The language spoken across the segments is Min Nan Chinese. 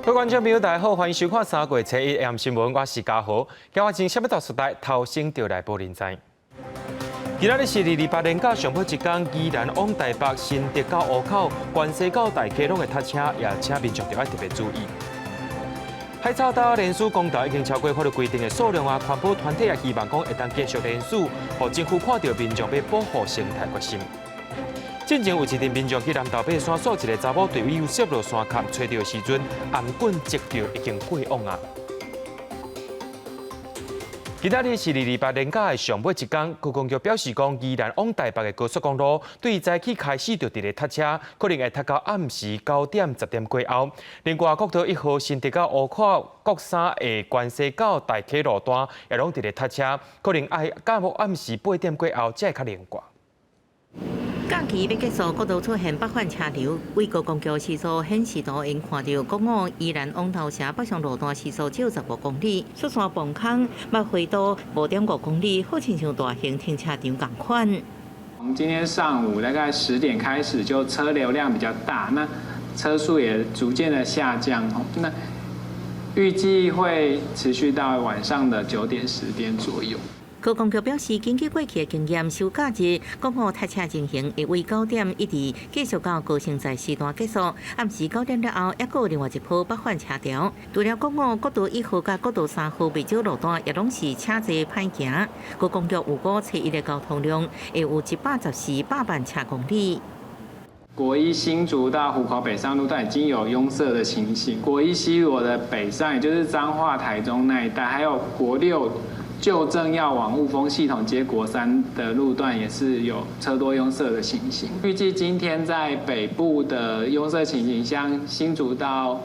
各位觀眾朋友，大家好，歡迎收看三月初一暗新聞，我是嘉豪。今日前什麼大時代，頭先就來報您知。今仔日是二二八連假上尾一工，宜蘭往台北、新竹到湖口、關西到大溪攏會塞車，也請民眾著愛特別注意。海草礁連署公投已經超過法律規定的數量啊，環保團體也希望講會當繼續連署，予政府看著民眾欲保護生態決心。進前有一陣民眾去南投爬山，煞一個查某隊友摔落山崁，揣著的時陣，頷頸折著已經過往啊。今仔日是二二八連假的上尾一工，觀光局表示講，宜蘭往台北的高速公路對早起開始就佇咧塞車，可能會塞到暗時9點10點過後。另外，國道1號新竹到湖口、國三的關西到大溪路段也攏佇咧塞車，可能愛到暗時8點過後才會較靈活。假期欲結束，國道出現北返車流。為高公橋時速顯示圖，𪜶看著國五宜蘭往頭城北上路段時速只有15公里，雪山崩空，麥回到5.5公里，好親像大型停車場仝款。我們今天上午大概10點開始就車流量比較大，那車速也逐漸的下降。那預計會持續到晚上的9點10點左右。高公局表示，根據過去的經驗，收假日國五塞車情形會為9點一直繼續到高升在時段結束。暗時9點了後，猶閣有另外一波北返車潮。除了國五、國道1號佮國道3號袂少路段，也攏是車濟歹行。高公局預估初一的交通量會有114百萬車公里。國一新竹到湖口北上路段已經有擁塞的情形，國一西螺的北上，也就是彰化、台中那一帶，還有國六舊正要往霧峰系統接國三的路段也是有車多擁塞的情形。預計今天在北部的擁塞情形，像新竹到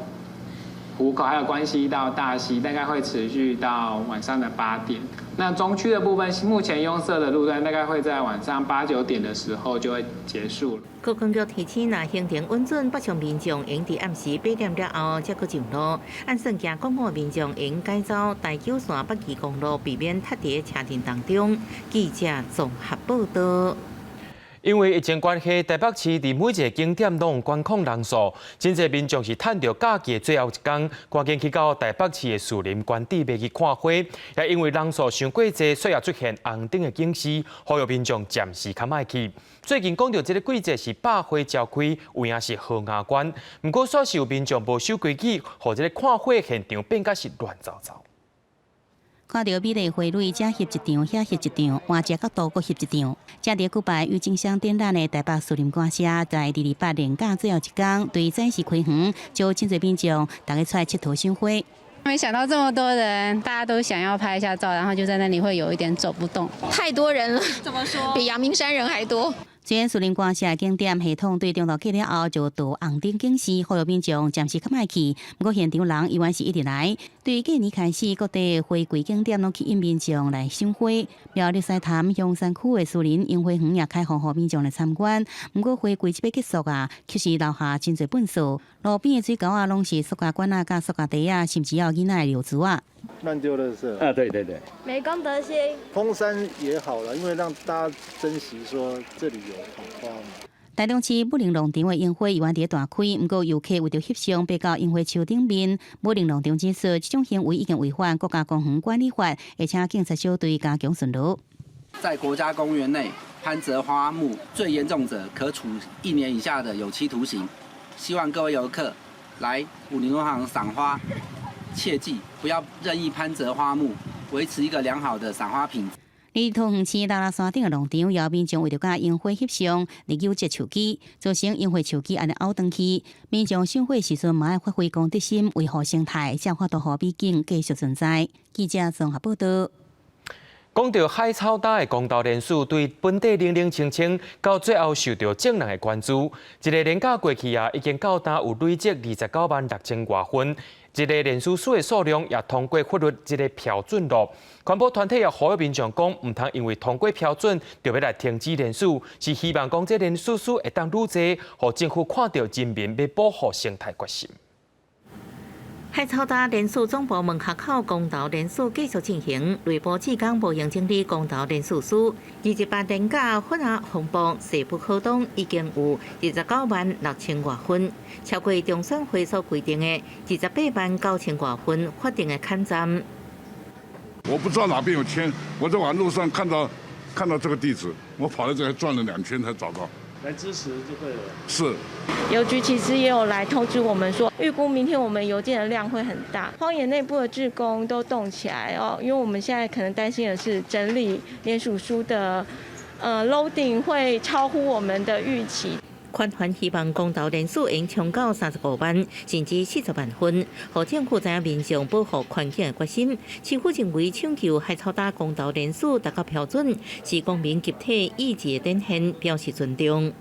湖口，還有關西到大溪，大概會持續到晚上的8點。那中區的部分，目前擁塞的路段大概會在晚上8、9點的時候就會結束了。高公局提醒，若行程穩準，北上民眾應佇暗時8點了後才閣上路。按算行國五民眾應改走台九線北宜公路，避免塞佇車陣當中。記者綜合報道。因為疫情關係，台北市佇每一個景點攏管控人數，真濟民眾是趁著假期的最後一工，趕緊去到台北市的士林官邸欲去看花。也因為人數傷過濟，所以也出現紅燈的警示，呼籲民眾暫時較莫去。最近講著這個季節是百花齊開，有影是好雅觀。毋過，煞是有民眾無守規矩，予這個看花現場變甲是亂糟糟。看著美麗花蕊，這翕一張，遐翕一張，換一個角度閣翕一張。這佇舉辦鬱金香展覽的台北士林官舍，在二二八連假最後一工，對早時開園，就真濟民眾，大家出來𨑨迌賞花。沒想到這麼多人，大家都想要拍一下照，然後就在那裡會有一點走不動。太多人了，怎麼說？比陽明山人還多。雖然士林官舍景點系統對中晝過了後就導紅燈警示，呼籲民眾暫時較莫去。毋過現場人依然是一直來。對過年開始，各地花季景點攏吸引民眾來賞花。苗栗獅潭香山區的士林櫻花園也開放予民眾來參觀。毋過花季這欲結束啊，卻是留下真濟糞埽。路邊的水溝仔攏是塑膠管仔、佮塑膠袋仔，甚至有囡仔的尿苴仔。亂丟的是啊，對對對。沒公德心。封山也好了，因為讓大家珍惜說這裡有桃花嘛。台中市武陵農場的櫻花猶原佇大開，毋過遊客為著翕相，爬到櫻花樹頂面。武陵農場指出，這種行為已經違反國家公園管理法，而且警察小隊加強巡邏。在國家公園內攀折花木，最嚴重者可處1年以下的有期徒刑。希望各位遊客來武陵農場賞花，切記不要任意攀折花木，維持一個良好的賞花品質。佇桃園市拉拉山頂的農場，有民眾為著佮櫻花翕相，而糾折樹枝，造成櫻花樹枝按呢拗斷去。民眾賞花時陣，嘛愛發揮公德心，維護生態，才有法度予美景繼續存在。記者綜合報道。講著海草礁的公投連署對本底冷冷清清，到最後受著眾人的關注。一個連假過去啊，已經到今有累積29萬6千外份。這個連署書的數量也通過法律這個標準囉。環保團體也呼籲民眾講，毋通因為通過標準就欲來停止連署，是希望講這連署書會當愈濟，予政府看著人民欲保護生態決心。海草礁連署總部門口口公投聯署繼續進行，內部志工無閒整理公投聯署書。28連假粉仔風暴勢不可擋，已經有29萬6千外份，超過中選會所規定的28萬9千外份法定的坎站。我不知道哪邊有簽，我在網路上看到這個地址，我跑到這裡轉了兩圈才找到。來支持就對了。是。郵局其實也有來通知我們說，預估明天我們郵件的量會很大。荒野內部的志工都動起來哦，因為我們現在可能擔心的是整理聯署書的loading 會超乎我們的預期。官員希望公投聯署會衝到35萬，甚至40萬份，予政府知影民眾保護環境的決心。市府認為搶救海草礁公投聯署達到標準，是公民集體意志的展現，表示尊重。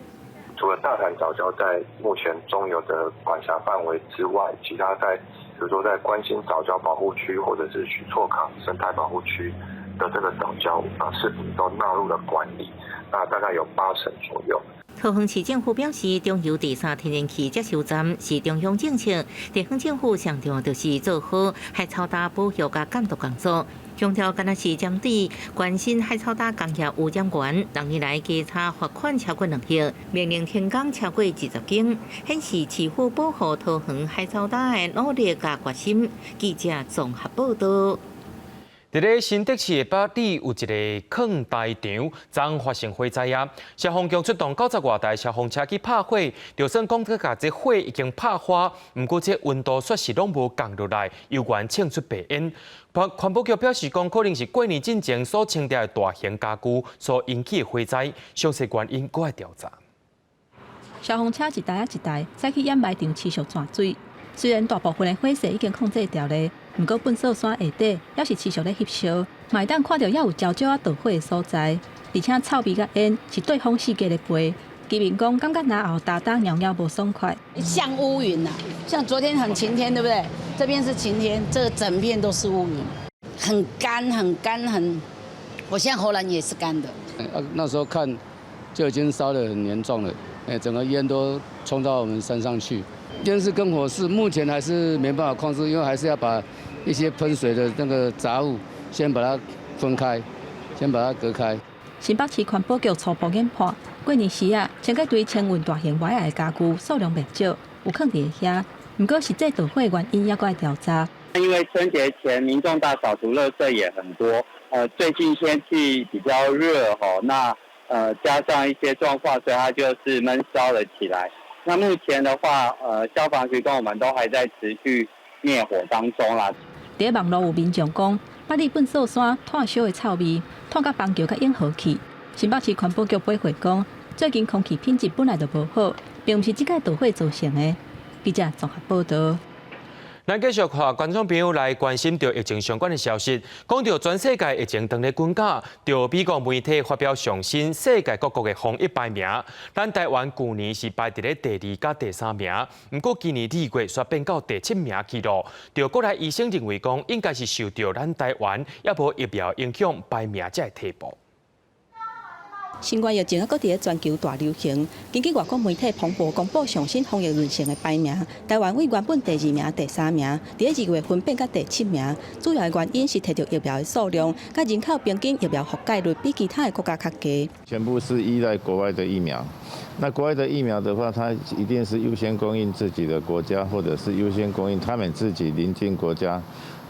除了大潭藻礁在目前中油的管轄範圍之外，其他在比如說在關心藻礁保護區或者是許厝崁生態保護區的這個藻礁啊，是否都納入了管理？那大概有八成左右。桃園市政府表示，中油第三天然氣接收站是中央政策，地方政府上重要就是做好海草礁保育佮監督工作。強調，敢若是針對關心海草礁工業污染源，6年來加差罰款超過2億，命令停工超過20間，顯示市府保護桃園海草礁的努力佮決心。記者綜合報道。佇咧新竹市的北里有一个礦大場，昨發生火災啊！消防局出動90外台消防車去拍火，就算講這共這火已經拍花，毋過這溫度煞是攏無降落來，猶原衝出白煙。環保局表示講，可能是過年進前所清掉的大型家具所引起的火災，詳細原因閣愛調查。消防車一台仔一台，駛去掩埋場持續灌水。雖然大部分的火勢已經控制牢咧，毋過糞埽山下底猶是持續咧翕燒，嘛會當看著猶有焦焦仔著火的所在，而且臭味佮煙是對風四界咧飛。居民講，感覺嚨喉焦焦蟯蟯無爽快，像烏雲啊，像昨天很晴天，對不對？這邊是晴天，這整片都是烏雲，很乾，很乾，很，我現在喉嚨也是乾的。啊，那時候看就已經燒得很嚴重了，哎，整個煙都衝到我們山上去。煙勢跟火勢目前還是沒辦法控制，因為還是要把一些噴水的那個雜物先把它分開，先把它隔開。新北市環保局初步研判，過年時啊，清潔隊清運大型歪仔的家具數量袂少，有囥佇遐。毋過實際著火原因猶閣愛調查。因為春節前民眾大掃除，垃圾也很多。最近天氣比較熱吼，那加上一些狀況，所以它就是悶燒了起來。那目前的話，消防局跟我們都還在持續滅火當中啦。佇網路有民眾講，北里糞埽山炭燒的臭味，湠甲邦橋佮永和去。新北市環保局回回講，最近空氣品質本來就無好，並毋是這擺著火造成的。記者綜合報道。咱繼續看觀眾朋友來關心著疫情相關的消息，講著全世界疫情當咧滾價，著美國媒體發表上新世界各國的防疫排名，咱台灣舊年是排佇咧第二佮第三名，毋過今年2月煞變到第七名去囉。著國內醫生認為講，應該是受著咱台灣猶無疫苗影響，排名才會退步。新冠疫情猶閣佇咧全球大流行，根據外國媒體彭博公布上新防疫論成的排名，台灣對原本第二名、第三名，佇咧2月份變甲第七名。主要的原因是提著疫苗的數量，佮人口平均疫苗覆蓋率比其他的國家較低。全部是依賴國外的疫苗，那國外的疫苗的話，它一定是優先供應自己的國家，或者是優先供應他們自己鄰近國家。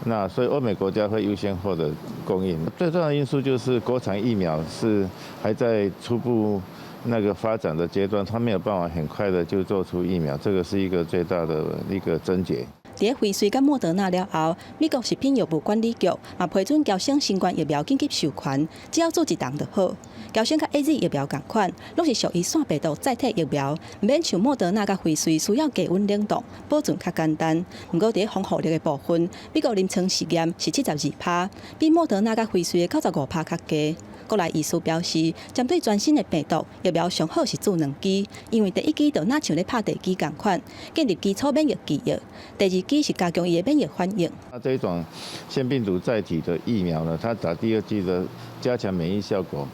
那所以歐美國家會優先獲得供應。最重要的因素就是國產疫苗是還在初步那個發展的階段，它沒有辦法很快的就做出疫苗，這個是一個最大的一個症結。佇咧輝瑞佮莫德納了後，美國食品藥物管理局嘛批准嬌生新冠疫苗緊急授權，只要注一針就好。嬌生佮 AZ 疫苗仝款，攏是屬於腺病毒載體疫苗，毋免像莫德納佮輝瑞需要低溫冷凍，保存較簡單。毋過佇咧防護力的部分，美國臨床試驗是72%，比莫德納佮輝瑞的95%較低。國內醫師表示，針對全新的病毒疫苗，上好是注兩劑，因為第一劑就若像咧拍地基仝款，建立基礎免疫記憶；第二劑是加強伊的免疫反應。那這種腺病毒載體的疫苗呢，它打第二劑的加強免疫效果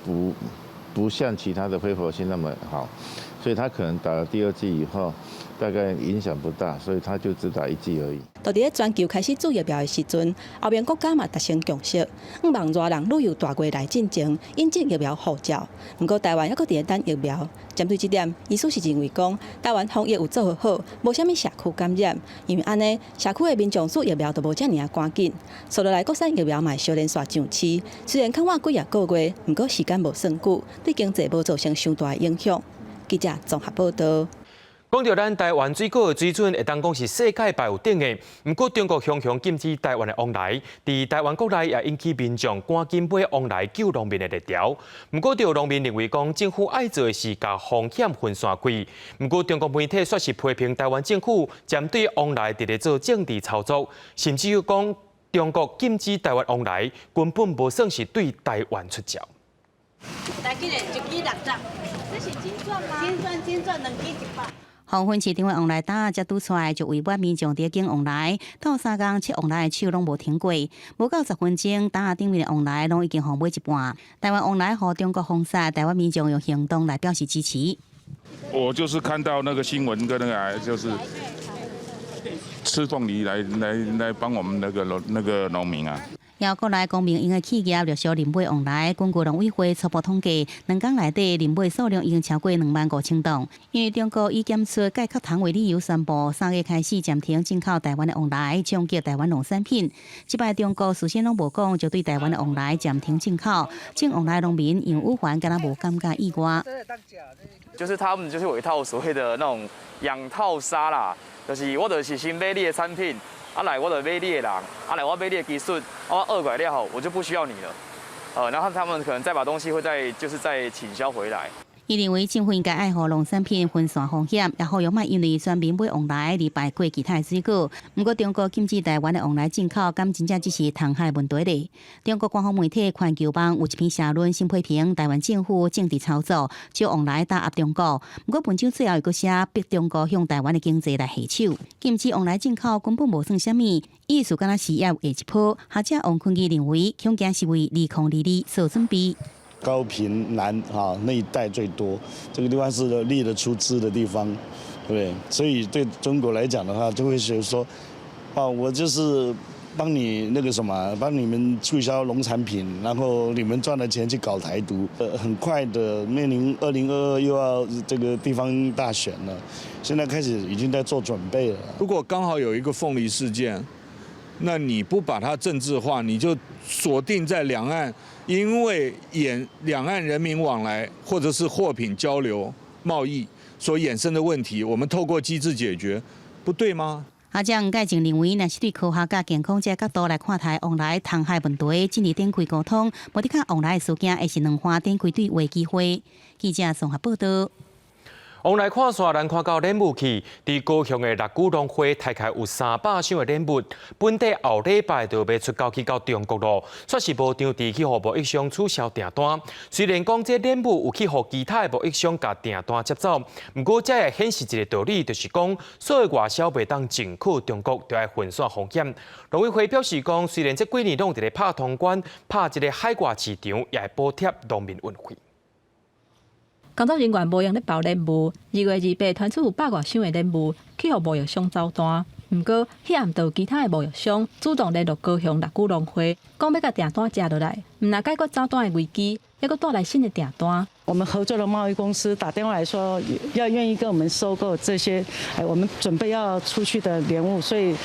不像其他的非活性那麼好。所以他可能打了第二劑以後，大概影響不大，所以他就只打一劑而已。就佇咧全球開始注疫苗的時陣，歐盟國家嘛達成共識，向望熱人旅遊大月來進前引進疫苗護照。毋過台灣猶閣佇咧等疫苗。針對這點，醫師是認為講，台灣防疫有做好，無啥物社區感染，因為按呢社區的民眾注疫苗就無遮爾仔趕緊。紲落來國產疫苗嘛會相連續上市，雖然較晚幾仔個月，毋過時間無算久，對經濟無造成傷大的影響。記者綜合報道。講著咱台灣水果的水準，會當講是世界排有頂的。毋過中國雄雄禁止台灣的旺來，佇台灣國內也引起民眾趕緊買旺來救農民的熱潮。毋過，有農民認為講，政府愛做的是共風險分散開。毋過，中國媒體煞是批評台灣政府針對旺來佇咧做政治操作，甚至於講中國禁止台灣旺來，根本無算是對台灣出招。來，幾個一支60，這是金鑽嗎？金鑽金鑽兩支100。黃昏市場的旺來擔仔才拄出來，就圍滿民眾佇咧揀旺來，透三工切旺來的手攏無停過，無夠10分鐘，擔仔頂面的旺來攏已經予買一半。台灣旺來予中國封殺，台灣民眾用行動來表示支持。我就是看到那個新聞跟那個，就是吃鳳梨來幫我們那個農民啊。猶國內公民營的企業陸續認買旺來，根據農委會初步統計，2工內底認買數量已經超過25,000噸。因為中國以檢出介殼糖為理由宣布，3月開始暫停進口台灣的旺來，衝擊台灣農產品。這擺中國事先攏無講，就對台灣的旺來暫停進口，種旺來農民楊宇環敢若無感覺意外。就是他們就是有一套所謂的那種養套殺啦，就是我就是先買你的產品。啊來，我就買你的人，啊來，我買你的技術，啊我學過來了後，我就不需要你了，然後他們可能再把東西會再就是再傾銷回來。伊認為政府應該愛予農產品分散風險，也呼籲莫因為全民買旺來而排過其他的水果。毋過中國禁止台灣的旺來進口，敢真正只是通海問題咧？中國官方媒體環球網有一篇社論，先批評台灣政府政治操作，將旺來打壓中國。毋過文章最後又閣寫，逼中國向台灣的經濟來下手，禁止旺來進口根本無算啥物，意思敢若是猶有下一波。學者王坤基認為，恐驚是為2022做準備。高屏南啊那一帶最多，這個地方是列得出資的地方，對不對？所以對中國來講的話，就會覺說，啊，我就是幫你那個什麼，幫你們促銷農產品，然後你們賺了錢去搞台獨，很快的面臨2022又要這個地方大選了，現在開始已經在做準備了。如果剛好有一個鳳梨事件，那你不把它政治化，你就鎖定在兩岸。因為衍兩岸人民往來或者是貨品交流貿易所衍生的問題，我們透過機制解決，不對嗎？學者吳介正認為，若是對科學佮健康這個角度來看待旺來通海問題，進而展開溝通，無的確旺來的事件會是兩岸展開對話機會。記者綜合報道。旺來看煞，咱看到蓮霧去，佇高雄的六龜農會大概有300箱的蓮霧，本底後禮拜就欲出口去到中國囉，煞是無場地去予貿易商取消訂單。雖然講這蓮霧有去予其他的貿易商共訂單接走，毋過這也顯示一個道理，就是講所有外銷袂當淨靠中國，就愛分散風險。農委會表示講，雖然這幾年攏佇咧拍通關、拍這個海外市場，也會補貼農民運費。工作人員無閒咧包蓮霧，2月28傳出有百外箱的蓮霧去予貿易商走單。毋過，彼暗就有其他的貿易商主動聯絡高雄六龜農會，講欲共訂單接落來，毋但解決走單的危機，猶閣帶來新的訂單。我們合作的貿易公司打電話來說，要願意跟我們收購這些，我們準備要出去的蓮霧，所以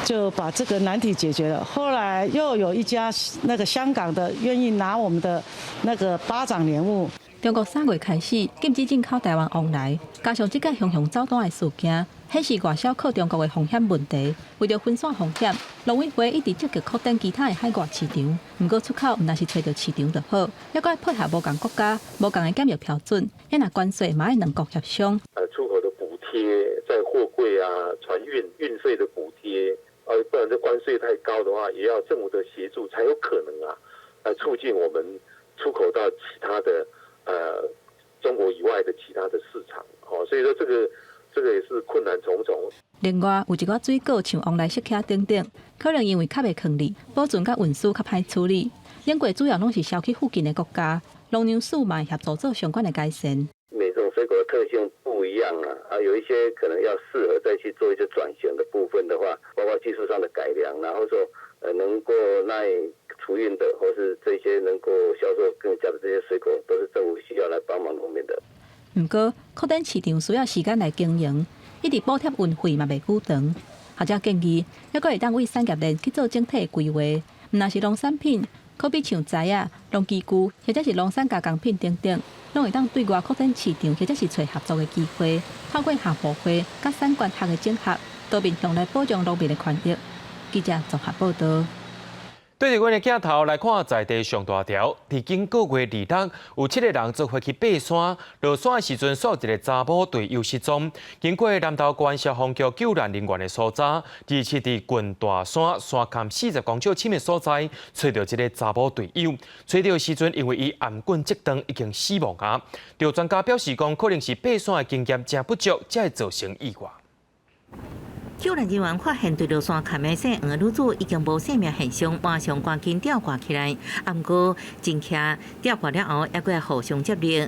就把這個難題解決了。後來又有一家那個香港的願意拿我們的那個巴掌蓮霧。中國3月開始禁止進口台灣旺來，加上這個雄雄走單的事件，顯示外銷靠中國的風險問題。為著分散風險，農委會一直積極擴展其他的海外市場。毋過出口毋但是揣著市場就好，猶閣愛配合無仝國家、無仝的檢疫標準，遐若關稅嘛愛兩國協商。出口的補貼，在貨櫃啊、船運運費的補貼，不然這關稅太高的話，也要政府的協助才有可能啊，來促進我們出口到其他的。中國以外的其他的市場，所以說這個也是困難重重。另外，有一寡水果像旺來、釋迦等等，可能因為較袂囥咧，保存佮運輸較歹處理。英國主要攏是銷去附近的國家，農糧署嘛會協助做相關的改善。每種水果的特性不一樣啊，啊，有一些可能要適合再去做一些轉型的部分的話，包括技術上的改良，然後說能夠耐儲運的，或是這些能夠銷售更佳的這些水果，都是政府需要來幫忙農民的。毋過，擴展市場需要時間來經營，一直補貼運費嘛袂久長。學者建議，猶閣會當為產業鏈去做整體規劃，毋但是農產品，可比像材仔、農機具，或者是農產加工品等等，攏會當對外擴展市場，或者是揣合作的機會，透過下部會佮產官學的整合，多面向來保障農民的權益。記者綜合報道。對著阮的鏡頭來看，在地上大條，佇頂個月二六，有七个人做伙去爬山，落山的時陣，煞有一個查某隊友失蹤。經過南投縣消防局救難人員的搜查，27佇棍大山山崁40公尺深的所在，揣著這个查某隊友。揣著的時陣，因為伊頷頸折斷，已經死亡啊。著專家表示講，可能是爬山的經驗誠不足，才會造成意外。救難人員發現墜落山崁的姓黃女子已經無生命現象，馬上趕緊吊掛起來。啊，毋過真巧吊掛了後，猶閣互相接力。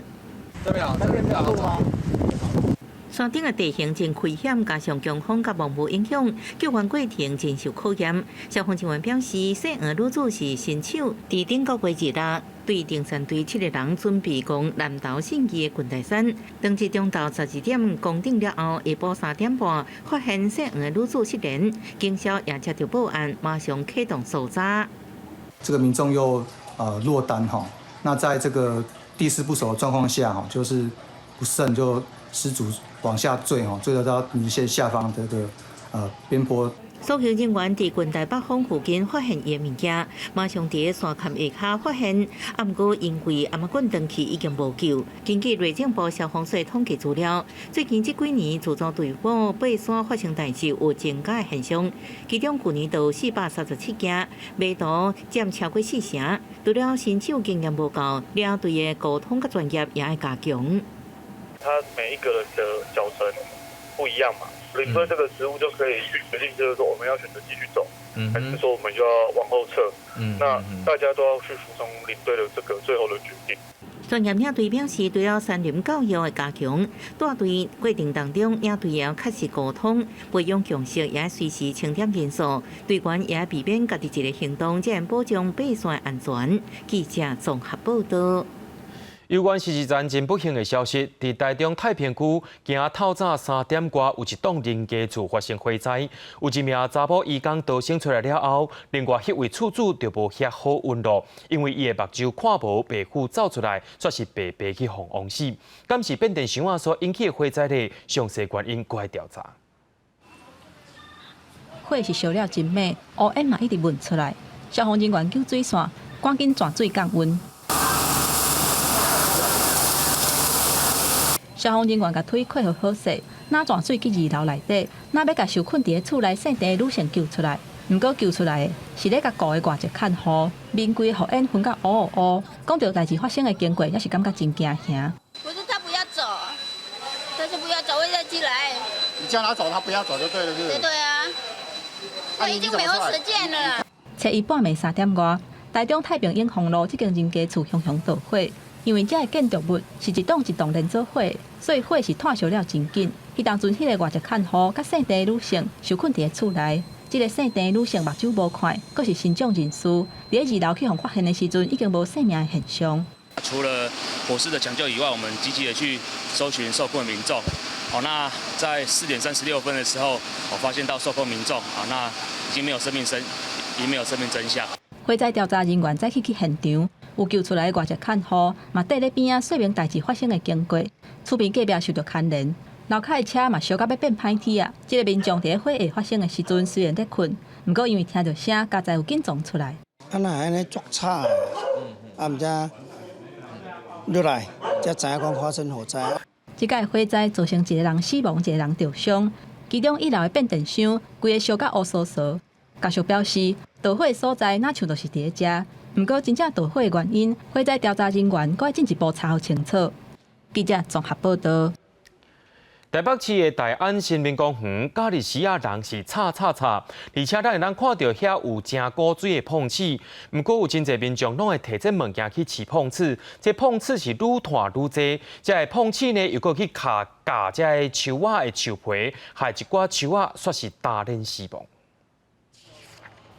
山頂的地形真危險，加上強風佮霧霧影響，救援過程真受考驗。消防人員表示，姓黃女子是新手，佇頂個月二六對登山隊七個人準備攻南投勝迹的棍大山。當日中晝12點攻頂了後，下晡3點半發現姓黃的女子失聯，警消也接著報案，馬上啟動搜查。這個民眾又落單哈，那在這個地勢不熟的狀況下哈，就是不慎就失足往下墜哈，墜到泥線下方的這個邊坡。搜救人員佇棍大北峰附近發現伊的物件，馬上佇山崁下跤發現，啊，毋過因為頷頸斷去已經無救。根據內政部消防署統計資料，最近這幾年自組隊伍爬山發生代誌有增加的現象，其中舊年就437件，迷途佔超過四成。除了新手經驗無夠，領隊的溝通佮專業也愛加強。他每一個人的腳程不一樣嘛。領隊這個失誤就可以去決定，就是說我們要選擇繼續走，還是說我們就要往後撤。那大家都要去服從領隊的這個最後的決定。專業領隊表示，除了山林教育的加強，帶隊過程當中，領隊也要確實溝通，培養共識，也隨時清點人數，隊員也避免家己一个行動，才能保障爬山安全。記者綜合報道。有關是一則真不幸的消息，佇台中太平區，今仔透早3點外，有一棟人家厝發生火災，有一名查某移工逃生出來了後，另外彼位厝主就無遐好運囉，因為伊的目睭看無，袂赴走出來，煞是白白去予癀死。敢是變電箱仔所引起的火災咧？詳細原因閣愛調查。火是燒了真猛，烏煙嘛一直冒出來，消防人員救水線，趕緊轉水降溫。消防人員共腿開予好勢，若轉水去二樓內底，若欲共受困佇咧厝內姓鄭的女性救出來。毋過救出來的是咧共顧的外籍看護，面規予煙熏甲烏烏烏。講著代誌發生的經過，也是感覺真驚嚇。不是他不要走，他是不要走，會再進來。你叫他走，他不要走就對了，是不是？對對啊，他已經沒有時間了。初一半暝3點外，台中太平永豐路這間人家厝熊熊大火。因為這个建築物是一棟一棟連做伙，所以火是湠燒了真緊。彼當陣，彼个外籍看護佮姓鄭的女性受困佇咧厝內。這个姓鄭的女性目睭無看，閣是身障人士，佇咧二樓去予發現的時陣，已經無生命的現象。除了火勢的搶救以外，我們積極的去搜尋受困民眾。好，那在4點36分的時候，我發現到受困民眾，啊，那已經沒有生命真，已經沒有生命徵象。火災調查人員早起去現場。有救出來的外籍看護，嘛綴咧邊仔說明代誌發生的經過。厝邊隔壁受著牽連，樓跤的車嘛燒甲欲變歹鐵啊！這个民眾佇咧火會發生的時陣雖然咧睏，毋過因為聽著聲，佳哉有緊衝出來。啊，哪會按呢足吵的？啊，毋知落來才知影講發生火災。這擺火災造成一个人死亡，一个人著傷。其中一樓的變電箱規个燒甲烏趖趖。家屬表示，著火所在若像就是佇咧遮。毋過，真正著火的原因，火災調查人員閣愛進一步查予清楚。記者綜合報道。台北市的大安森林公園，假日時仔人是吵吵吵，而且咱會當看著遐有誠古錐的膨鼠。毋過有真濟民眾攏會提這物件去飼膨鼠，這膨鼠是愈湠愈濟，這个膨鼠呢又閣去咬咬這个樹仔的樹皮，害一寡樹仔煞是焦輪死亡。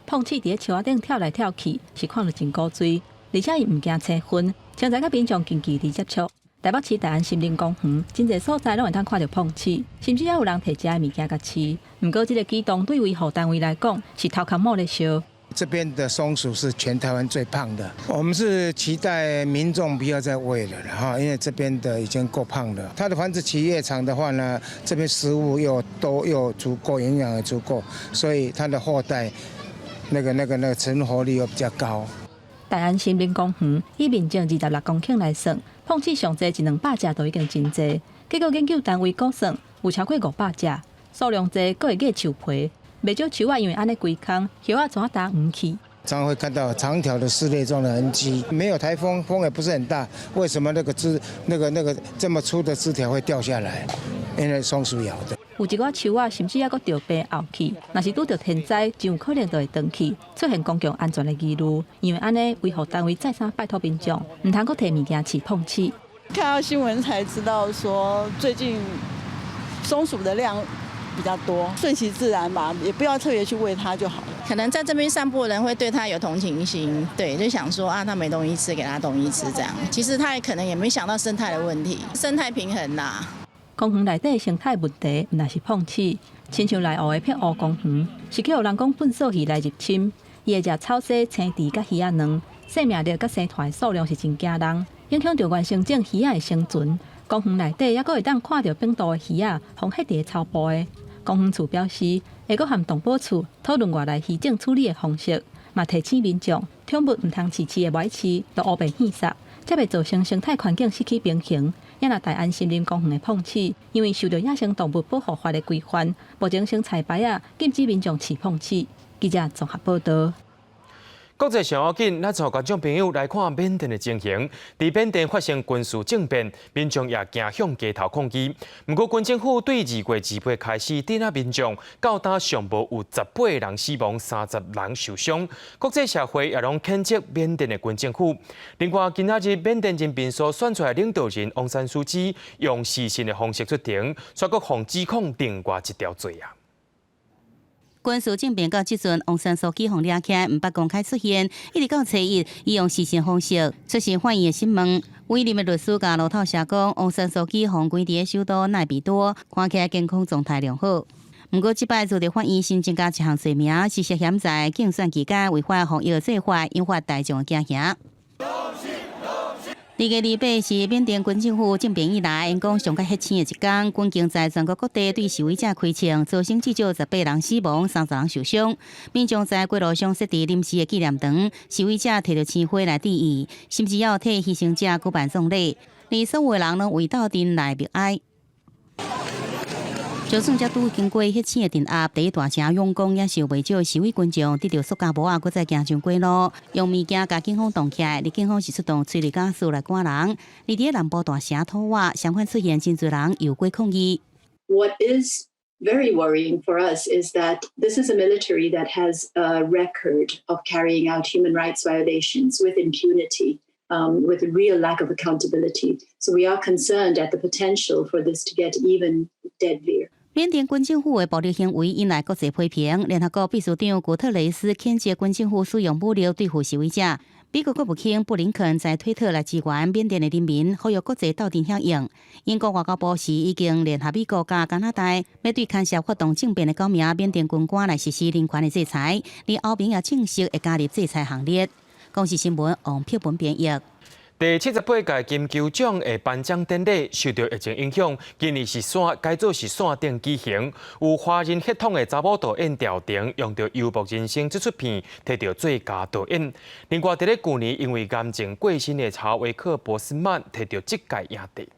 膨鼠佇咧樹仔頂跳來跳去，是看著真古錐，而且伊毋驚青昏，常常佮民眾近距離接觸。台北市大安森林公園，真濟所在攏會當看著膨鼠，甚至猶有人提食的物件共飼。毋過，這个舉動對維護單位來講，是頭殼冒咧燒。這邊的松鼠是全台灣最胖的，我們是期待民眾不要再餵了哈，因為這邊的已經夠胖了。它的繁殖期越長的話呢，這邊食物又多又足夠，營養也足夠，所以它的後代那個存活率又比較高。大安森林公園以面積26公頃來算，膨鼠上濟一兩百隻都已經真濟。結果研究單位估算有超過500隻，數量濟，閣會咬樹皮。袂少樹仔因為按呢規空，葉仔全焦黃去。常常會看到長條的撕裂狀的痕跡。沒有颱風，風也不是很大，為什麼那個枝、那個那個這麼粗的枝條會掉下來？因為松鼠咬的。有一寡樹仔甚至猶閣著病後去，若是拄著天災，真有可能就會斷去，出現公共安全的疑慮。因為按呢，維護單位再三拜託民眾，毋通閣提物件飼膨鼠。看到新聞才知道，說最近松鼠的量比較多，順其自然吧，也不要特別去餵它就好了。可能在這邊散步的人會對它有同情心，對，就想說啊，它沒東西吃，給它東西吃這樣。其實他也可能也沒想到生態的問題，生態平衡啦。公園內底生態問題，毋但是膨鼠，親像內湖的碧湖公園，是去予人講糞埽魚來入侵，伊會食草薙、青池佮魚仔卵，生命力佮生團的數量是真驚人，影響著原生種魚仔的生存。公園內底猶閣會當看著反渡的魚仔，予彼佇咧草埔的。公園處表示，會閣和動保處討論外來魚種處理的方式，嘛提醒民眾，寵物毋通飼飼的無愛飼，就烏白獻殺，才袂造成生態環境失去平衡。也若大安森林公園的膨鼠，因為受著野生動物保護法的規範，目前先裁牌仔，禁止民眾飼膨鼠。記者綜合報導。國際上要緊，咱帶觀眾朋友來看緬甸的情形。佇緬甸發生軍事政變，民眾也行向街頭抗議。毋過軍政府對2月28開始鎮壓民眾，到今上無有18個人死亡，30人受傷。國際社會也攏譴責緬甸的軍政府。另外，今仔日緬甸人民所選出來領導人翁山蘇姬用視訊的方式出庭，煞閣予指控另外一條罪啊。軍事政變到這陣，翁山蘇姬予掠起來，毋捌公開出現。一直到初一，伊用視訊方式出席法院的審問。委任的律師共路透社講，翁山蘇姬予關佇咧首都奈比多，看起來健康狀態良好。毋過，這擺遭著法院新增加一項罪名，是涉嫌在競選期間違反防疫做法，引發大眾的驚嚇。2月28是緬甸軍政府政變以來，𪜶講上較血腥的一天，軍警在全國各地對示威者開槍，造成至少18人死亡，30人受傷。民眾在街路上設置臨時的紀念堂，示威者提著鮮花來致意，甚至要替犧牲者舉辦葬禮，連所有的人攏為鬥陣來默哀。就算這拄經過血腥的鎮壓，佇大城仰光也是有袂少示威群眾提著塑膠帽仔，閣再行上街路，用物件共警方擋起來。而警方是出動催淚ガス來趕人。而佇南部大城土瓦，相反出現真濟人遊街抗議。 What is very worrying for us is that this is a military that has a record of carrying out human rights violations with impunity, with a real lack of accountability. So we are concerned at the potential for this to get even deadlier. 緬甸軍政府的暴力行為引來國際批評，聯合國秘書長古特雷斯譴責軍政府使用武力對付示威者。美國國務卿布林肯在推特來支援緬甸的人民，呼籲國際鬥陣響應。英國外交部是已經聯合美國佮加拿大，欲對牽涉發動政變的九名緬甸軍官來實施人權的制裁。而歐盟也正式會加入制裁行列。公視新聞王碧文編譯。第78屆金球獎的頒獎典禮受著疫情影響，今年是線改做是線頂舉行。有華人血統的查某導演趙婷，用著《遊牧人生》這齣片提著最佳導演。另外，佇咧舊年因為癌症過身的查維克·博斯曼提著這屆影帝。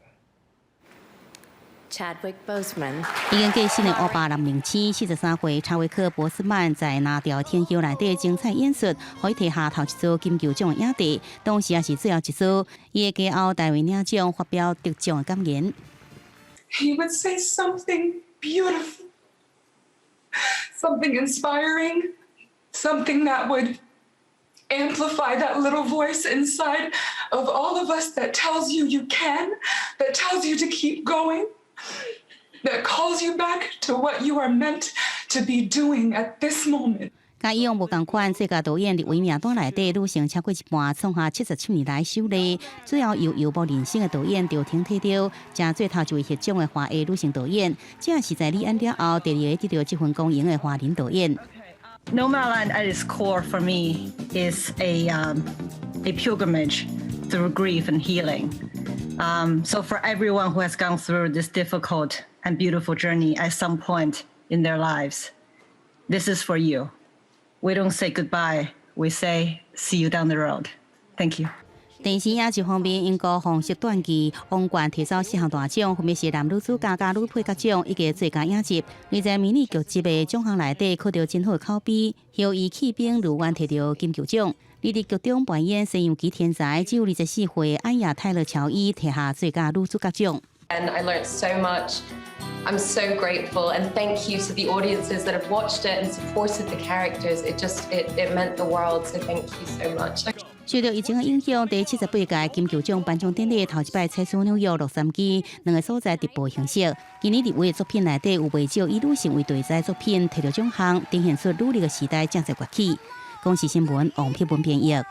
Chadwick Boseman。已經過身的烏白男明星43歲查維克·博斯曼在藍調天后內底精彩演出，予伊提下頭一座金球獎的影帝，同時也是最後一座。伊會繼後大衛領獎發表得獎的感言。He would say something beautiful, something inspiring, something that would amplify that little voice inside of all of us that tells you you can, that tells you to keep going, that calls you back to what you are meant to be doing at this moment. 佮以往無仝款，最佳導演入圍名單內底女性超過一半，創下77年來首例。主要由遊牧人生的導演趙婷提著，成做頭一位獲獎的華裔女性導演，這是在李安了後第二个得著這份光榮的華人導演。 Nomadland at its core for me is a pilgrimage through grief and healing. So for everyone who has gone through this difficult and beautiful journey at some point in their lives, this is for you. We don't say goodbye, we say see you down the road. Thank you. 電視影集方面，英國皇室傳記《王冠》提走四項大獎，分別是男女主角佮女配角獎以及最佳影集。而在迷你劇集的獎項內底，取得真好口碑，後翼棄兵如願提著金球獎。而佇劇中扮演西洋棋天才，只有24歲安雅泰勒喬伊提下最佳女主角獎。 And I learned so much. I'm so grateful and thank you to the audiences that have watched it and supported the characters. It just it it meant the world. So thank you so much. 受著疫情的影響，第78屆金球獎頒獎典禮頭一擺採取紐約、洛杉磯兩个所在直播形式。今年入圍的作品內底有袂少以女性為題材作品提著獎項，呈現出女力的時代正在崛起。公視新聞王碧文編譯。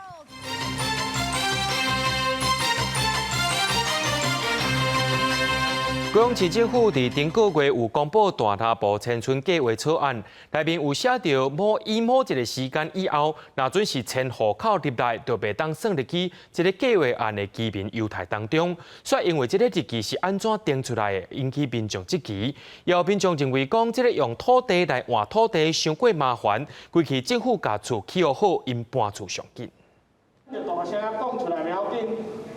高雄市政府佇頂個月有公布大林埔遷村計劃草案，內面有寫著某以某一個時間以後，若準是遷戶口入來，就袂當算入去這个計劃案的居民優待當中。煞因為這个日期是按怎定出來的，引起民眾質疑。有民眾認為講，這个用土地來換土地，傷過麻煩，規氣政府共厝起予好，𪜶搬厝上緊。大聲講出來袂要緊，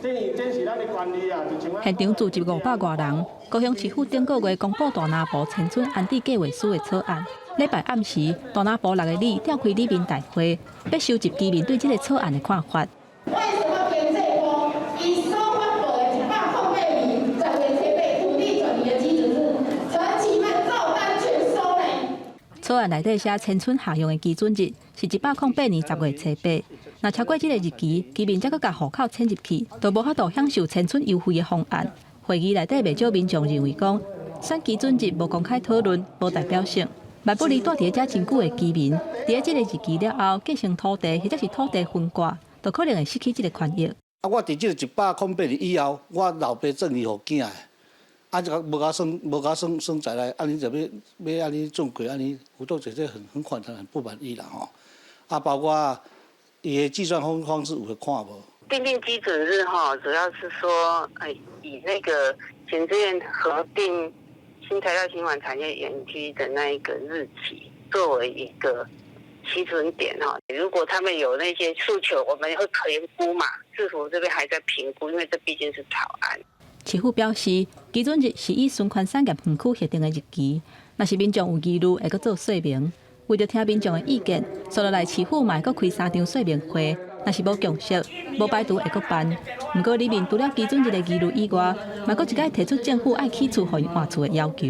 這是這是咱的權利啊！現場聚集500外人，高雄市府頂個月公布大林埔遷村安置計劃書的草案。禮拜暗時，大林埔6个里召開里民大會，欲收集居民對這个草案的看法。為什麼編這波伊所發布的108年10月初八土地轉移的基準日，陳其邁照單全收呢？草案內底寫遷村合用的基準日是108年10月初八。若超過這个日期，居民才閣共戶口遷入去，就無法度享受遷村優惠的方案。會議內底袂少民眾認為講，選基準日無公開討論，無代表性。萬不利蹛佇遮真久的居民，佇這个日期了後繼承土地或者是土地分割，就可能會失去這个權益。啊，我佇這个108日以後，我老爸贈予予囝的，啊，這個無共算，無共算算在內，按呢就欲欲按呢轉過，按呢，有都覺得很很反彈，很不滿意啦吼。啊，包括伊的計算方方式有去看無？訂定基準日哈，主要是說，以那個行政院核定新材料循環產業園區的那一個日期作為一個基準點哈。如果他們有那些訴求，我們會評估嘛。市府這邊還在評估，因為這畢竟是草案。市府表示，基準日是以循環產業園區核定的日期，若是民眾有疑慮，會閣做說明。為著聽民眾的意見，紲落來市府嘛會閣開三場說明會。若是無共識，無排除會閣辦。毋過里面除了基準日的疑慮以外，嘛閣一擺提出政府愛起厝予𪜶換厝的要求。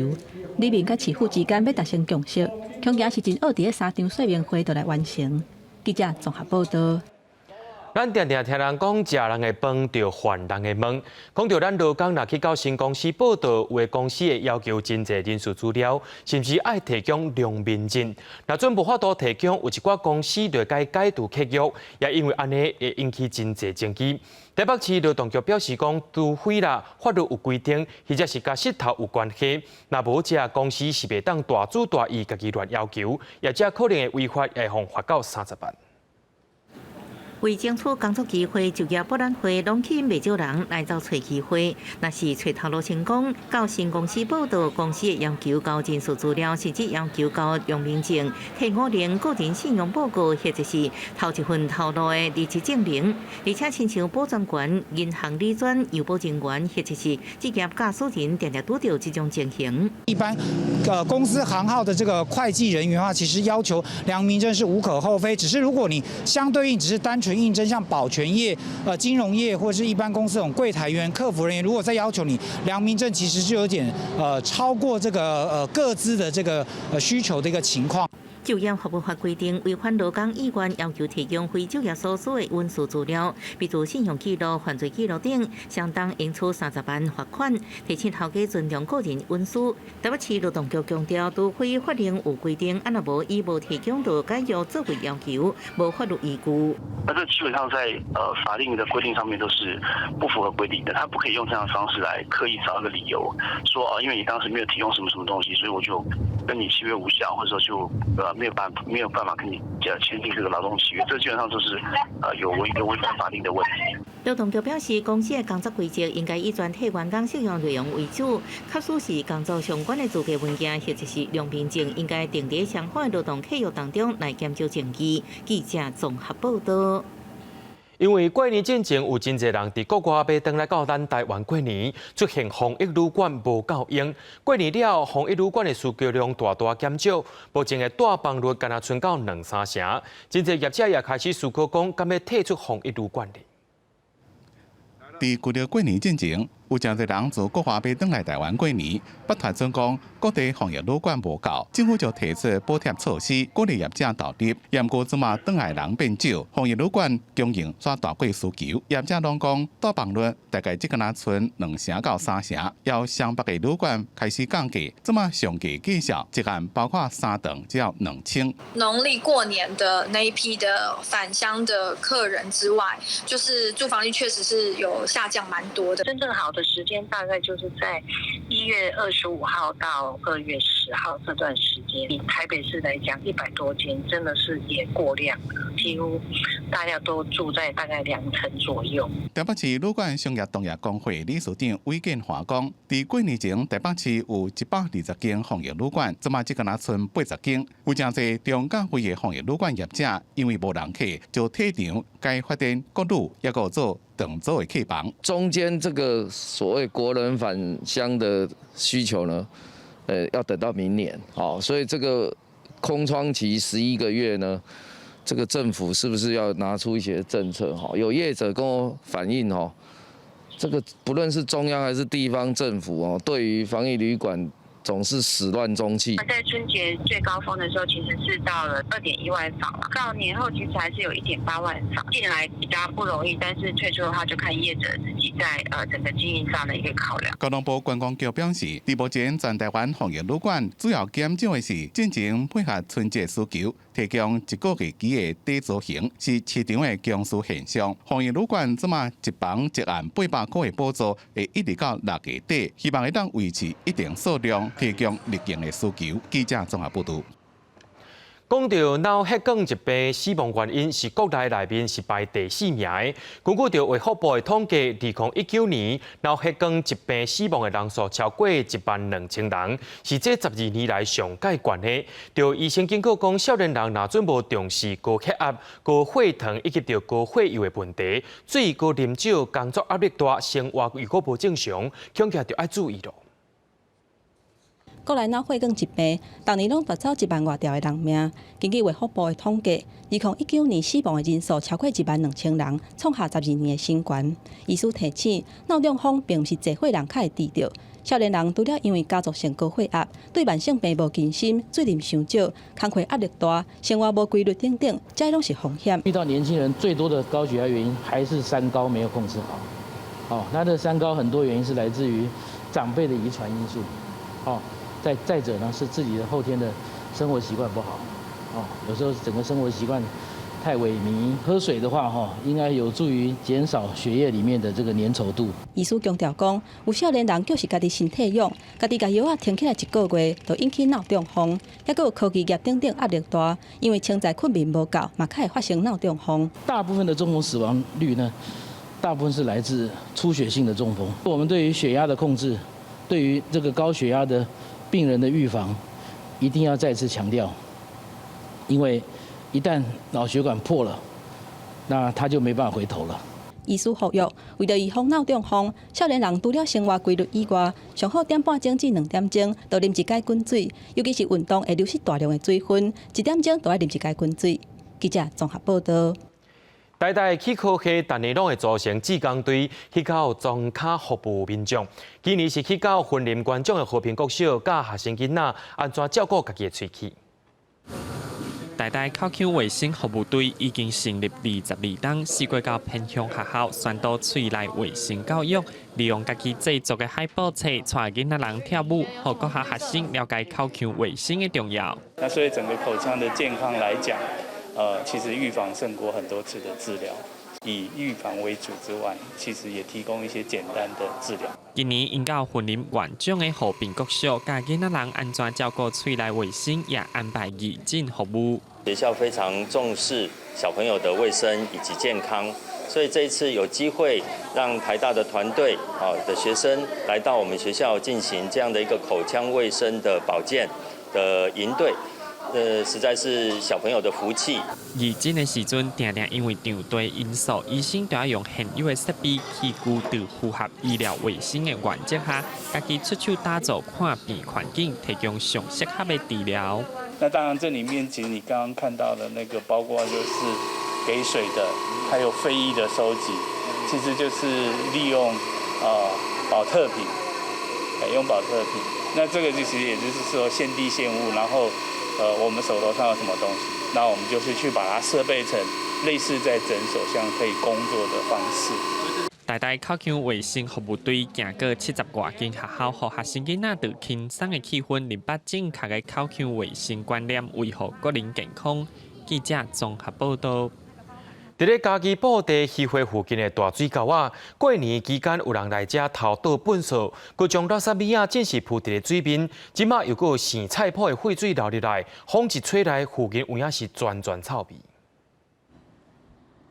里民佮市府之間欲達成共識，恐驚是真愛佇咧三場說明會就來完成。記者綜合報導。咱定定聽人講，食人的飯著還人的問。講著咱勞工若去到新公司報到，有的公司會要求真濟人事資料，甚至愛提供良民證。若準無法度提供，有一寡公司就會共解除契約，也因為按呢會引起真濟爭議。台北市勞動局表示講，除非啦法律有規定，或者是佮穡頭有關係，若無這公司是袂當大主大意家己亂要求，也者可能會違法，會予罰到30萬。為爭取工作機會、就業博覽會，攏吸引袂少人來走揣機會。若是揣頭路成功，到新公司報到，公司會要求交人事資料，甚至要求交良民證、退伍令、個人信用報告，或者是頭一份頭路的離職證明。而且，親像保專員、銀行理專、郵保人員，或者是職業駕駛人，定定拄著這種情形。一般公司行號的這個會計人員的話，其實要求良民證是無可厚非。只是如果你相對應只是單純全應徵，像保全業、金融業或者是一般公司這種櫃檯員、客服人員，如果再要求你良民證，其實就有點超過這個個資的這個需求的一個情況。就業服務法規定，違反勞工意願要求提供非就業所需的隱私資料，比如信用記錄、犯罪記錄等，相當應處30萬罰款。提醒頭家尊重個人隱私。台北市勞動局強調，除非法令有規定，啊若無伊無提供就解約作為要求，無法律依據。那這基本上在法令的規定上面都是不符合規定的，他不可以用這樣的方式來刻意找一個理由，說哦，因為你當時沒有提供什麼什麼東西，所以我就跟你契約無效，或者說就沒有辦法跟你簽訂這個勞動契約，這基本上就是有違反法令的問題。勞動局表示，公司的工作規則應該以全體員工適用內容為主，確實是工作相關的資格文件或者是良民證，應該訂佇相關的勞動契約當中來檢討證據。記者綜合報道。因為過年進前有真濟人佇國外欲轉來到咱台灣過年，出現防疫旅館無夠用。過年了後，防疫旅館的需求量大大減少，目前的帶房率敢若賰到兩三成。真濟業者也開始思考講，敢欲退出防疫旅館咧。佇舊曆過年進前，有誠濟人自國外欲轉來台灣過年，捌傳出講各地防疫旅館無夠，政府就提出補貼措施，鼓勵業者投入。毋過這馬轉來人變少，防疫旅館供應煞大過需求，業者攏講帶房率大概只敢若賰兩成到三成，有雙北的旅館開始降價，這馬上低價數一晚包括三頓只要2000。農曆過年的那一批的返鄉的客人之外，就是住房率確實是有下降蠻多的。真正好的時間大概就是在1月25號到2月10號這段時間。以台北市來講，100多間真的是也過量了，幾乎大家都住在大概2成左右。台北市旅館商業同業公會理事長韋建華講，佇過年前台北市有120間防疫旅館，這馬只敢若賰80間，有誠濟中價位的防疫旅館業者，因為無人客，就退場改發展國旅，抑閣做長租的客房。中間這個所謂國人返鄉的需求呢，要等到明年，好，所以這個空窗期11個月呢，這個政府是不是要拿出一些政策？哈，有業者跟我反映，哦，這個不論是中央還是地方政府，哦，對於防疫旅館總是始亂終棄。在春節最高峰的時候，其實是到了2.1萬房了。到年後其實還是有1.8萬房進來比較不容易，但是退出的話就看業者自己在整個經營上的一個考量。交通部觀光局表示，佇目前全台灣防疫旅館主要減少的是進前配合春節需求，提供一個月期的短租型，是市場的供需現象。防疫旅館這馬一房一晚800塊的補助，會一直到6月底，希望會當維持一定數量，提供入境的需求。記者綜合報導。講到腦血管疾病死亡原因是國內內面是排第四名的。根據著衛福部的統計，2019年腦血管疾病死亡的人數超過1萬2千人，是這12年來上蓋懸的。著醫生警告講，少年人若準無重視高血壓、高血糖以及著高血油的問題，醉閣啉酒、工作壓力大、生活如果無正常，恐驚就愛注意囉。國內腦血管疾病，逐年攏奪走1萬外條的人命。根據衛福部的統計，2019年死亡的人數超過1萬2千人，創下12年的新高。醫師提醒，腦中風並毋是濟歲人較會得著，少年人除了因為家族性高血壓、對慢性病無關心、醉啉傷少、工課壓力大、生活無規律等等，這攏是風險。遇到年輕人最多的高血壓原因，還是三高沒有控制好。哦，那這三高很多原因是來自於長輩的遺傳因素。哦。再者呢，是自己的後天的生活習慣不好，哦，有時候整個生活習慣太萎靡。喝水的話，哈，應該有助於減少血液裡面的這個粘稠度。醫師強調講，有少年人就是家己身體勇，家己共藥仔停起來一個月，就引起腦中風，抑閣有科技業等等壓力大，因為清早睏眠無夠，嘛較會發生腦中風。大部分的中風死亡率呢，大部分是來自出血性的中風。我們對於血壓的控制，對於這個高血壓的病人的預防，一定要再次強調，因為一旦腦血管破了，那他就沒辦法回頭了。醫師呼籲，為著預防腦中風，少年人除了生活規律以外，上好點半鐘至2點鐘就啉一擺滾水，尤其是運動會流失大量的水分，1點鐘就愛啉一擺滾水。記者綜合報導。台大齒科系逐年攏會組成志工隊去到莊跤服務民眾。今年是去到雲林縣長的和平國小，教學生囡仔按怎照顧家己的喙齒。台大口腔衛生服務隊已經成立22冬，四過到偏鄉學校宣導喙內衛生教育，利用家己製作的海報冊，帶囡仔人跳舞，予國校學生了解口腔衛生的重要。那所以整個口腔的健康來講，其實預防勝過很多次的治療。以預防為主之外，其實也提供一些簡單的治療。今年𪜶到雲林縣長的和平國小，教囡仔人按怎照顧喙內衛生，也安排義診服務。學校非常重視小朋友的衛生以及健康，所以這一次有機會讓台大的團隊啊的學生來到我們學校進行這樣的一個口腔衛生的保健的營隊。實在是小朋友的福氣。義診的時陣，定定因為場地因素，醫生都要用現有的設備器具，佇符合醫療衛生的原則下，家己出手打造看病環境，提供上適合的治療。那當然，這裡面其實你剛剛看到的那個，包括就是給水的，還有廢液的收集，其實就是利用寶特瓶，用寶特瓶。那這個其實也就是說現地現物，然後。我們手頭上有什麼東西，那我們就是去把它設備成類似在診所像可以工作的方式。台大口腔衛生服務隊行過70外間學校，予學生囡仔佇輕鬆的氣氛，明白正確的口腔衛生觀念，維護個人健康。記者綜合報道。佇咧嘉義布袋漁會附近的大水溝仔，過年期間有人來遮偷倒糞埽，閣將垃圾物仔盡是鋪佇咧水面，這馬又閣有生菜脯的廢水流入來，風一吹來，附近有影是全全臭味。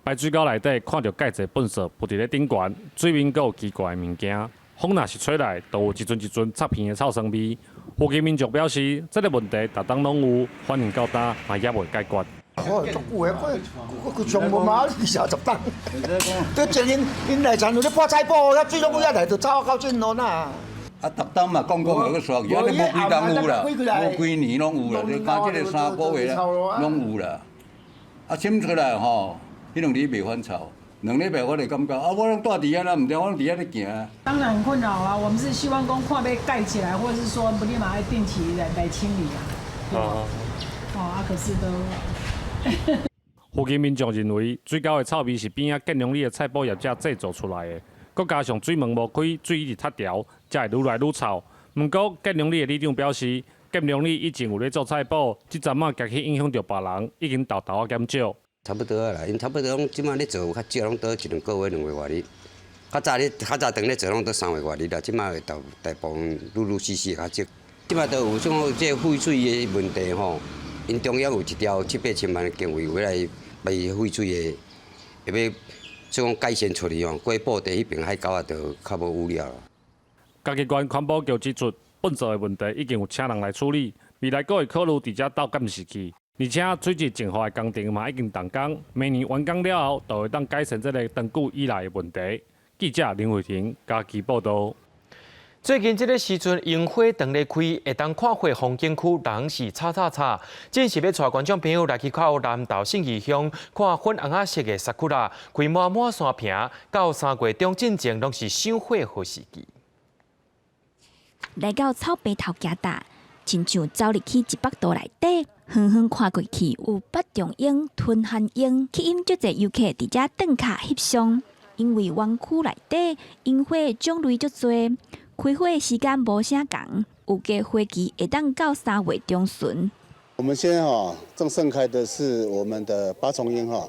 排水溝內底看著蓋濟糞埽鋪佇咧頂懸，水面閣有奇怪的物件，風若是吹來，就有一陣一陣臭鼻的臭酸味。附近民眾表示，這個問題逐冬攏有，反映到今嘛猶未解決。哦，足久的，我佢上無嘛20冬。這前𪜶𪜶來田有咧潑菜脯，遐水攏遐來，就走到這路呐。啊，逐冬嘛講講又閣煞去，啊，你無幾冬有啦，無幾年攏有啦，你敢這個3個月啦，攏有啦。啊，滲出來吼，彼兩日袂反臭，2禮拜我就感覺啊，我攏蹛佇遐啦，毋對，我攏佇遐咧行。當然很困擾啊，我們是希望講看欲蓋起來，或者是說不立馬愛定期來清理啊。哦。哦，啊，可是都。附近民眾認為，水溝的臭味是邊仔建良里的菜脯業者製造出來的，閣加上水門無開，水一直塞牢，才會愈來愈臭。毋過建良里的里長表示，建良里以前有咧做菜脯，這陣仔驚去影響著別人，已經沓沓仔減少。差不多啊啦，𪜶差不多攏這馬咧做有較少，攏倒一兩個月、2個月外日。較早咧，較早當咧做攏倒3個月外日啦，這馬大大部分陸陸續續較少。這馬都有種這個廢水的問題吼。𪜶中央有一條七八千萬的經費，有來排廢水的，會欲做講改善出去吼，過布袋彼爿海溝仔就較無污染。嘉義縣環保局指出，糞埽的問題已經有請人來處理，未來閣會考慮佇遮鬥監視器，而且水質淨化的工程嘛已經動工，明年完工了後，就會當改善這個長久以來的問題。記者林慧婷嘉義報道。最近這個時陣，櫻花當咧開，會當看花風景區人是吵吵吵。正是欲帶觀眾朋友來去到南投信義鄉看粉紅仔色的桜，開滿滿山坪，到3月中進前攏是賞花好時機。來到草白頭行搭，親像走入去一幅圖內底，遠遠看過去有八重櫻、吞寒櫻，吸引足濟遊客佇遮轉跤翕相。因為園區內底櫻花種類足濟。開花的時間無啥仝，預計花期會當到3月中旬。我們現在哈正盛開的是我們的八重櫻哈，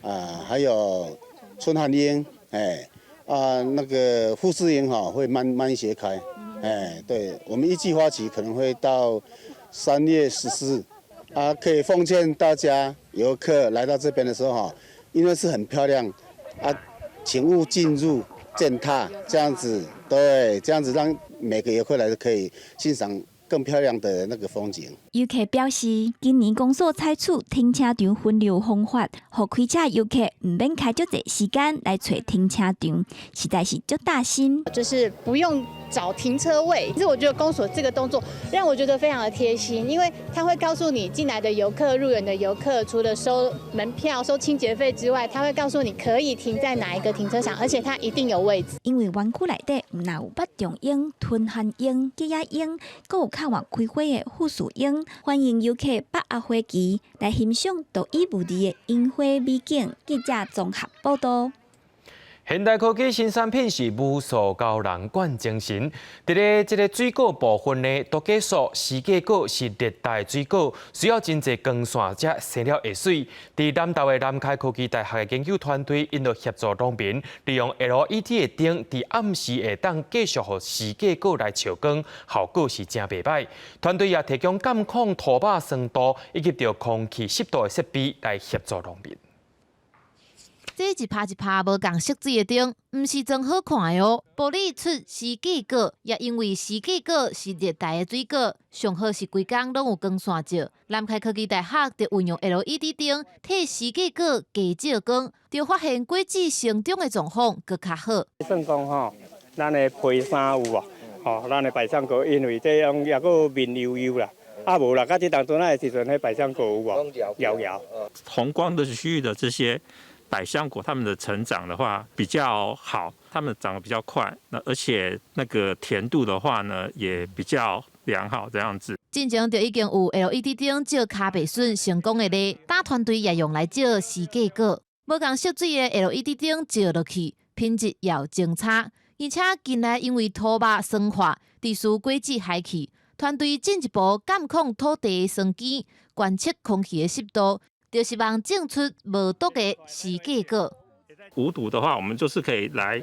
啊，還有春寒櫻，哎，啊，那個富士櫻哈會慢慢一些開，哎，對，我們一季花期可能會到3月14，啊，可以奉勸大家遊客來到這邊的時候哈，因為是很漂亮，啊，請勿進入踐踏，這樣子。對，這樣子讓每個遊客來都可以欣賞更漂亮的那個風景。遊客表示，今年公所採取停車場分流方法，予開車遊客毋免開足濟時間來揣停車場，實在是足擔心。就是不用找停車位。其實我覺得公所這個動作讓我覺得非常的貼心，因為他會告訴你進來的遊客、入園的遊客，除了收門票、收清潔費之外，他會告訴你可以停在哪一個停車場，而且他一定有位置。因為園區內底毋但有八重櫻、春寒櫻、吉野櫻，閣有較晚開花的富士櫻，歡迎遊客百合花期來欣賞獨一無二的櫻花美景。記者綜合報道。現代科技新產品是無數教人灌精神。佇咧這个水果部分呢，毒果素、釋迦果是熱帶水果，需要真濟光線才生了會媠。佇南投的南開科技大學的研究團隊，𪜶就協助農民利用 LED 的燈，佇暗時會當繼續予釋迦果來笑光，效果是誠袂䆀。團隊也提供監控土壤酸度以及著空氣濕度的設備來協助農民。這一拍一拍無仝色水的燈，毋是真好看的哦。玻璃出釋迦果，也因為釋迦果是熱帶的水果，上好是規工攏有光線照。南開科技大學就運用 LED 燈替釋迦果加照光，就發現果子成長的狀況閣較好。算講吼，咱的皮衫有無？吼，咱的百香果，因為這樣抑閣面油油啦，啊無啦，到這當陣仔的時陣，彼百香果有無？搖搖。紅光的區域的這些百香果，它們的成長的話比較好，它們長得比較快，那而且那個甜度的話呢，也比較良好，這樣子。進前就已經有 LED 燈照跤白筍成功的例，大團隊也用來照釋迦果，無仝色水的 LED 燈照落去，品質也有真差。而且近來因為土壤酸化，致使果子害去，團隊進一步監控土地的酸鹼，觀測空氣的濕度。就是望種出無毒的釋迦果。無毒的話，我們就是可以來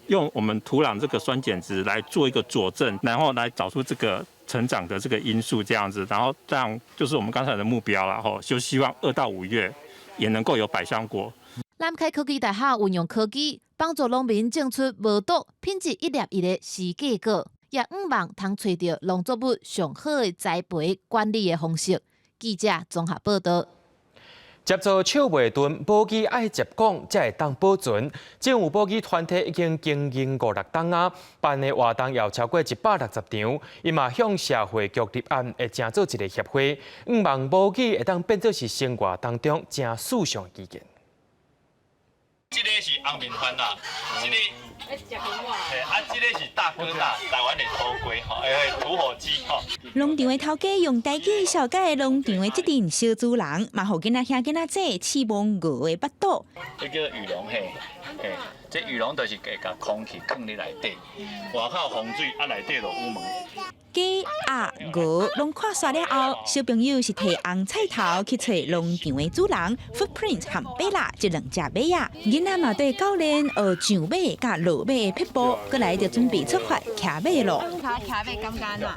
用我們土壤這個酸鹼值來做一個佐證，然後來找出這個成長的這個因素，這樣子，然後讓就是我們剛才的目標啦，吼，就希望2到5月也能夠有百香果。南開科技大學運用科技幫助農民種出無毒、品質一粒一的釋迦果，也向望通揣著農作物上好的栽培管理的方式。記者綜合報道。接做手袂鈍，母語愛捷講才會當保存。政府母語團體已經經營五六冬啊，辦的活動有超過160場。伊嘛向社會局立案，會成做一个協會，向望母語會當變做是生活當中誠時尚的語言。這个是紅面番啦，這个，啊，這个是大哥大，台灣的土雞吼，土火雞吼。農場的頭家用台語紹介農場的這陣小主人，嘛予囡仔兄囡仔姊試摸牛的腹肚。這叫羽絨嘿，嘿，這羽絨就是會共空氣囥佇內底，外口風水啊，內底就羽毛。雞、鴨、鵝攏看煞了後，小朋友是提紅菜頭去揣農場的主人 Footprint 和貝拉這兩隻馬仔。囡仔嘛對教練學上馬佮落馬的撇步，閣來就準備出發騎馬囉。騎馬感覺按怎？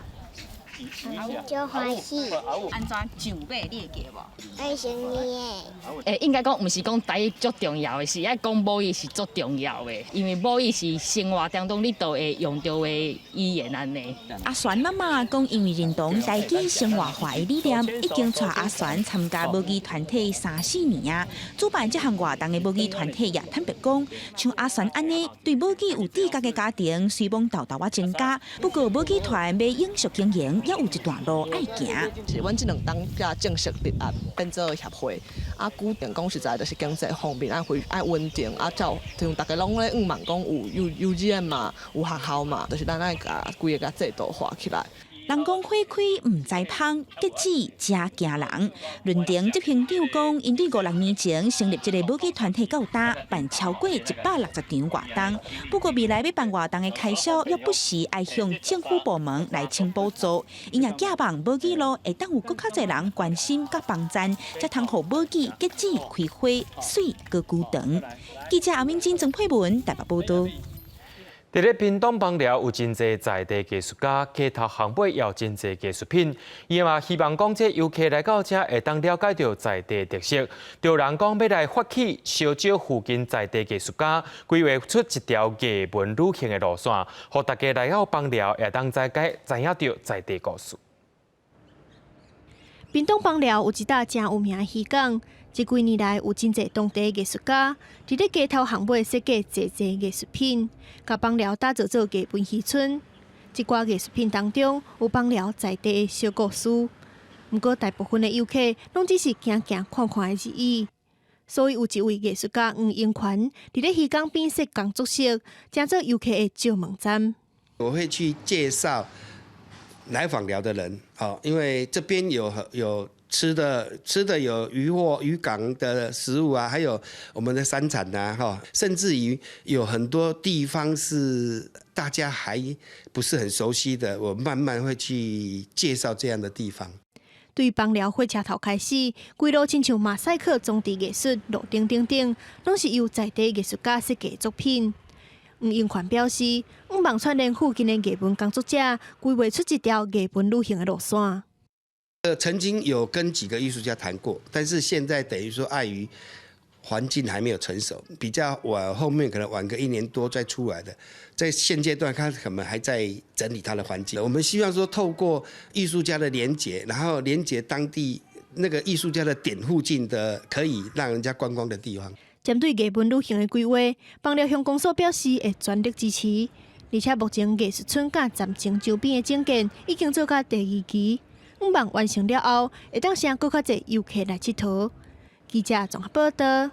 足歡喜。按怎上馬你會記無？愛先練的。應該講毋是講台語足重要的，是愛講母語是足重要的，因為母語是生活當中你都會用著的語言按呢。阿璇媽媽講，因為認同台語生活化的理念，已經帶阿璇參加母語團體三四年啊。主辦這項活動的母語團體也坦白講，像阿璇按呢，對母語有知覺的家庭雖罔沓沓仔增加，不過母語團欲永續經營，猶有一段路愛行。是阮這兩冬才正式立案變做協會，啊，固定講實在就是經濟方面愛恢愛穩定，啊，才有像逐家攏咧向望講有幼稚園嘛，有學校嘛，就是咱愛共規个共制度化起來。人講花開毋知芳，結子才驚人。論壇執行長講，𪜶對五六年前成立這个母語團體到今，辦超過160場活動。不過未來欲辦活動的開銷，猶不時愛向政府部門來請補助。𪜶也寄望母語路會當有閣較濟人關心佮幫贊，才通予母語結子開花媠閣久長。記者阿敏珍、曾佩文台北報導。佇咧屏東枋寮有真濟在地藝術家，街頭巷尾也有真濟藝術品。伊嘛希望講，這遊客來到遮會當了解著在地特色。就有人講欲來發起相招附近在地藝術家，規劃出一條藝文旅行的路線，予大家來到枋寮會當知解知影著在地故事。屏東枋寮有一搭誠有名的漁港，這幾年來有真濟當地藝術家佇咧街頭巷尾設計濟濟藝術品，共枋寮打造做藝文漁村。這寡藝術品當中有枋寮在地的小故事，毋過大部分的遊客攏只是行行看看而已。所以有一位藝術家黃英權，佇咧漁港邊設工作室，成做遊客的照問站。我會去介紹來枋寮的人，因為這邊有吃的，吃的有漁獲、漁港的食物啊，還有我們的山產啊，甚至於有很多地方是大家還不是很熟悉的，我慢慢會去介紹這樣的地方。對枋寮火車頭開始，規路親像馬賽克裝置藝術路燈等等，攏是由在地藝術家設計作品。黃英權表示，向望串聯附近的藝文工作者，規劃出一條藝文旅行的路線。曾經有跟幾個藝術家談過，但是現在等於說礙於環境還沒有成熟，比較晚後面可能晚個一年多再出來的，在現階段他可能還在整理他的環境。我們希望說透過藝術家的連結，然後連結當地那個藝術家的點附近的可以讓人家觀光的地方。針對藝文旅行的規劃，枋寮鄉公所表示會全力支持，而且目前藝術村佮站前周邊的整建已經做到第二期，向望完成了後，會當吸引閣較濟遊客來𨑨迌。記者綜合報道。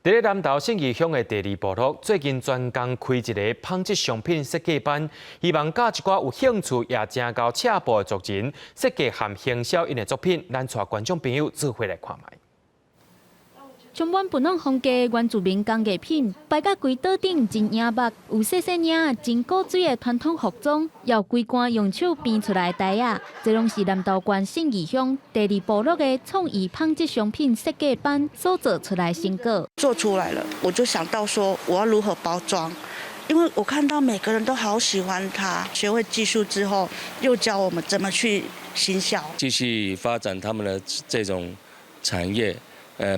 佇咧南投信義鄉的第二部落，最近專工開一个紡織商品設計班，希望教一寡有興趣也誠𠢕刺布的族人設計和行銷𪜶的作品，咱帶觀眾朋友做伙來看覓。充滿布農風格原住民工藝品，擺甲規桌頂真穎目，有細細領真古錐的傳統服裝，也有規罐用手編出來的袋仔，這攏是南投縣信義鄉第二部落的創意紡織商品設計班所做出來成果。做出來了，我就想到說我要如何包裝，因為我看到每個人都好喜歡它。學會技術之後，又教我們怎麼去行銷，繼續發展他們的這種產業。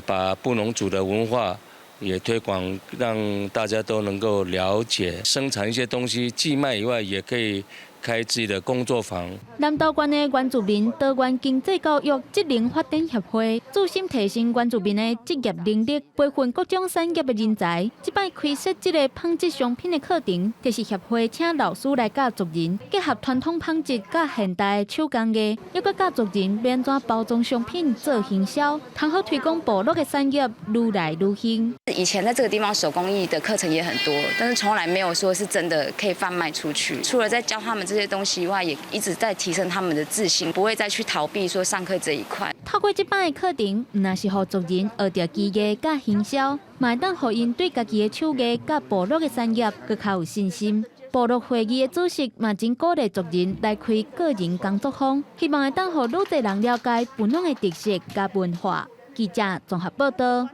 把布農族的文化也推廣，讓大家都能夠了解，生產一些東西，既賣以外，也可以開自己的工作坊。南投縣的原住民多元經濟教育職能發展協會，注心提升原住民的職業能力，培訓各種產業的人才。這擺開設這个紡織商品的課程，就是協會請老師來教族人，結合傳統紡織佮現代的手工藝，猶閣教族人欲按怎包裝商品做行銷，通好推廣部落的產業愈來愈興。以前在這個地方手工藝的課程也很多，但是從來沒有說是真的可以販賣出去。除了在教他們這些東西以外，也一直在提升他們的自信，不會再去逃避說上課這一塊。透過這擺的課程，毋但是予族人學著技藝佮行銷，嘛會當予𪜶對家己的手藝佮部落的產業閣較有信心。部落會議的主席嘛真鼓勵族人來開個人工作坊，希望會當予愈濟人了解布農的特色佮文化。記者綜合報道。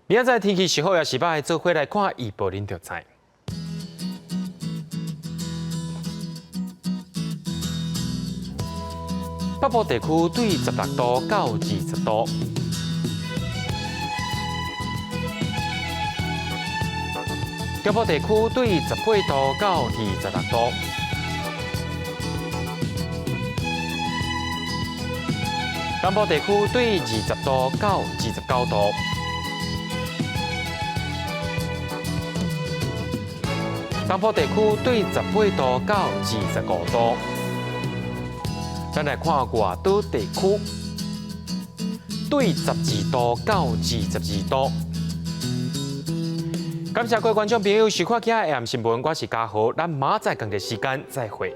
明仔載天氣是好抑是䆀，做伙來看預報，恁就知。北部地區對16度到20度，中部地區對18度到26度，南部地區對20度到29度，東部地區對18度到25度。咱來看外島地區，對12度到22度。感謝各位觀眾朋友收看今仔下暗新聞，我是嘉豪，咱明仔載仝個時間再會。